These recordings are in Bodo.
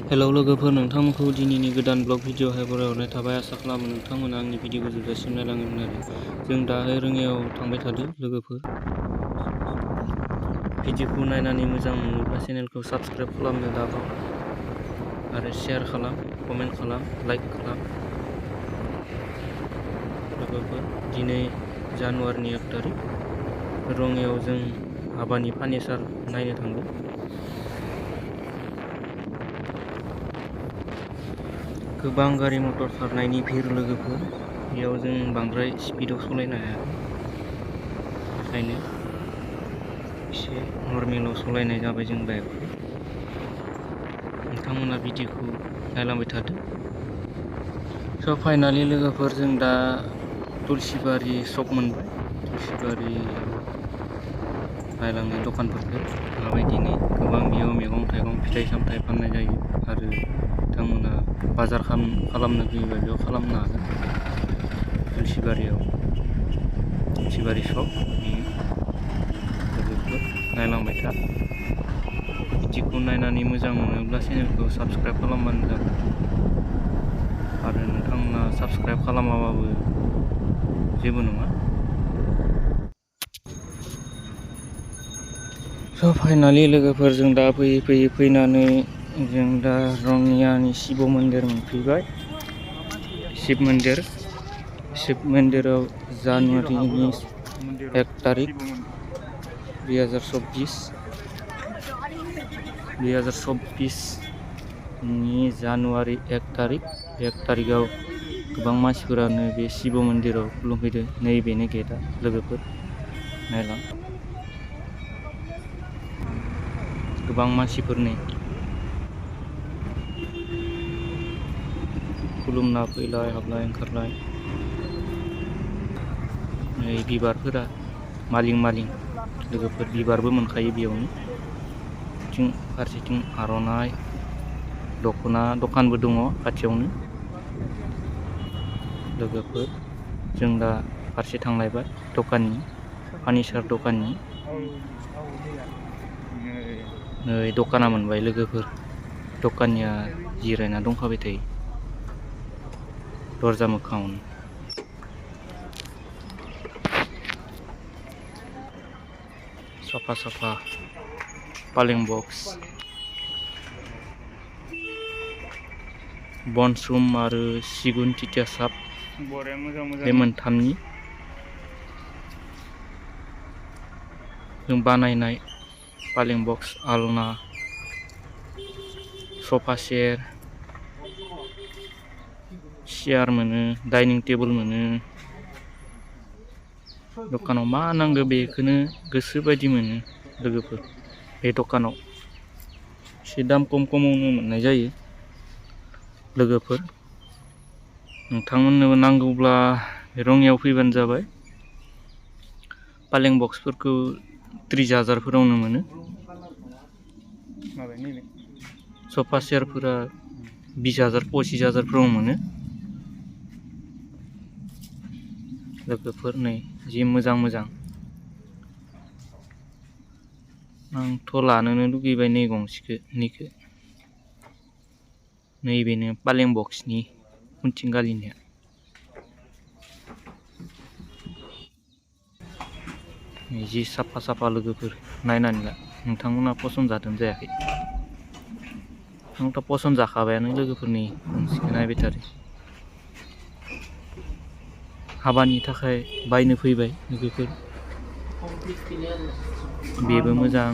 हेलौ लोगोफोर, नोंथांमोनखौ दिनैनि गोदान ब्लग भिडिअ'आवहाय बरायहरनाय थाबाय। आसा खालामो नोंथांमोना आंनि भिडिअ'खौ जोबजासिम नायलांगोन आरो जों दाहाय रोङियाव थांबाय थादों लोगोफोर। भिडिअ'खौ नायनानै मोजां मोनोब्ला चेनेलखौ साबस्क्राइब खालामनो दाबाव आरो शेयार खालाम, कमेन्ट खालाम, लाइक खालाम। लोगोफोर, दिनै जानुवारिनि 1 तारिख रङियाव जों हाबानि फार्निचार नायनो थांदों। गोबां गारि मटर खारनायनि भिर लोगोफोर, बेयाव जों बांद्राय स्पिडआव सालायनो हायाखै, बेखायनो एसे नर्मेलाव सालायनाय जाबाय जों बाइकखौ। नोंथांमोना भिडिअ'खौ नायलांबाय थादो। स' फाइनालि लोगोफोर, जों दा तुलसिबारि सक मोनबाय। तुलसिबारियाव नायलांनाय दखानफोरखौ माबायदिनो गोबां बेयाव मैगं थाइगं, फिथाइ सामथाइ फाननाय जायो आरो बिथांमोना बाजार खालामनो फैयोबा बेयाव खालामनो हागोन। तुलसिबारियाव तुलसिबारि सक बेयो लोगोफोर, नायलांबाय था। भिडिअ'खौ नायनानै मोजां मोनोब्ला चेनेलखौ साबस्क्राइब खालामबानो जाबाय आरो नोंथांमोना साबस्क्राइब खालामाबाबो जेबो नङा। स' फाइनालि लोगोफोर, जों दा फैयै फैनानै जों दा रङियानि शिव मन्दिर मोनफैबाय। शिव मन्दिराव जानुवारिनि 1 तारिख 2024 नि जानुवारि 1 तारिखआव गोबां मानसिफोरानो बे शिव मन्दिराव खुलुमफैदों। नैबेनो गेटआ लोगोफोर, नायलां गोबां मानसिफोरनि खुलुमना फैलाय हाबलाय ओंखारलाय। नै बिबारफोरा मालिं लोगोफोर, बिबारबो मोनखायो बेयावनो। फारसेथिं आर'नाइ, दख'ना दखानबो दङ खाथियावनो। लोगोफोर, जों दा फारसे थांलायबाय दखाननि, फार्निचार दखाननि। नै दखाना मोनबाय लोगोफोर, दखाननिया जिरायना दंखाबाय थायो दरजा मोखाङावनो। साफा पालें बक्स, बनसुम आरो सिगुन तितासाप बे मोनथामनि जों बानायनाय पालें बक्स, आलना, सफा सेट, सियार मोनो, डाइनिं टेबोल मोनो। दखानाव मा नांगौ बेखौनो गोसो बायदि मोनो लोगोफोर। बे दखानाव एसे दाम खमावनो मोननाय जायो लोगोफोर। नोंथांमोननोबो नांगौब्ला रङियाव फैबानो जाबाय। पालें बक्सफोरखौ 30,000 मोनो। सफा सेयारफोरा 20,000 25,000 मोनो लोगोफोर। नै जि मोजां आंथ' लानोनो लुगैबाय नै गंसेखौ। नैबेनो पालें बक्सनि उनथिं गालिनाया। जि साफा लोगोफोर, नायनानै ला नोंथांमोना पसन्द जादों जायाखै। आंथ' पसन्द जाखाबायानो लोगोफोरनि गंसेखौ नायबाय थादों। हाबानि थाखाय बायनो फैबाय लोगोफोर। बेबो मोजां।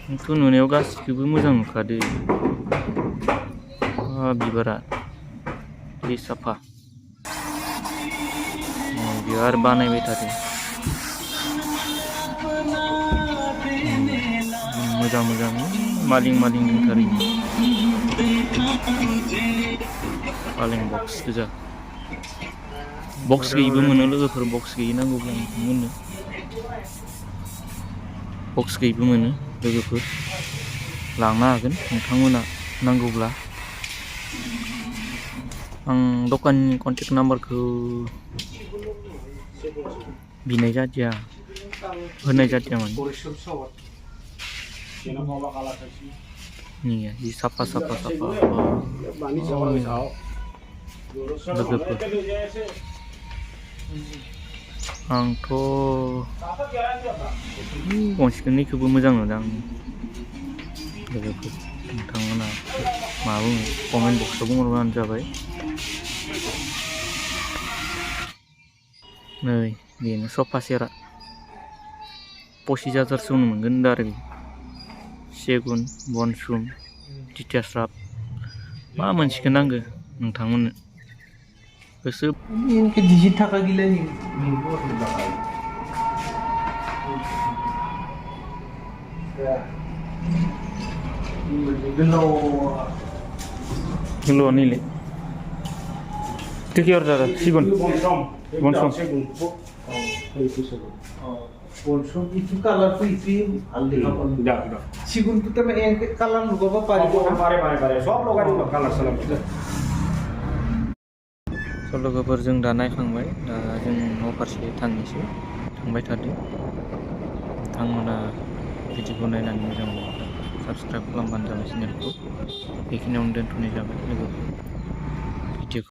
आंथ' नुनायाव गासिखौबो मोजां नुखादो। बिबारा जि साफा। बेयाव आरो बानायबाय थादों। मोजां मालिं दंथारो। पालें बक्स गोजा। बक्स गैयिबो मोनो लोगोफोर, बक्स गैयि नांगौब्ला नोंथांमोननो बक्स गैयिबो मोनो लोगोफोर, लांनो हागोन नोंथांमोना नांगौब्ला। आं दखाननि कन्टेक्ट नाम्बारखौ बिनाय जादिया, होनाय जादिया माने। nih jि साफा लोगोफोर आंथ' गंसेखौबो मोजां नुदों लोगोफोर नोंथांमोना मा बुङो कमेन्ट बक्सआव बुंहरबानो जाबाय। नै बेनो सफा सेरा 25,000 मोनगोन दा आरो सेगुन बनसुम तितासाप मा मोनसेखौ नांगो नोंथांमोननो गोसो इनके 20 টাকা গিলা নি किलो नीले टिकी अर्डर सिगुन बनसम বলছো কিছু কালার কইছি আলদি দাও সিগুন তো তুমি এনকে কালার লগাবা পারিবো না পারে সব লগাই দিব কালার সালাম स' लोगोफोर जों दा नायखांबाय दा जों न' फारसे थांनोसै थांबाय थादो नोंथांमोना भिडिअखौ नायनानै मोजां मोनोब्ला साबस्क्राइब खालामबानो जाबाय चेनेलखौ बेखिनियावनो दोनथ'नाय जाबाय लोगोफोर।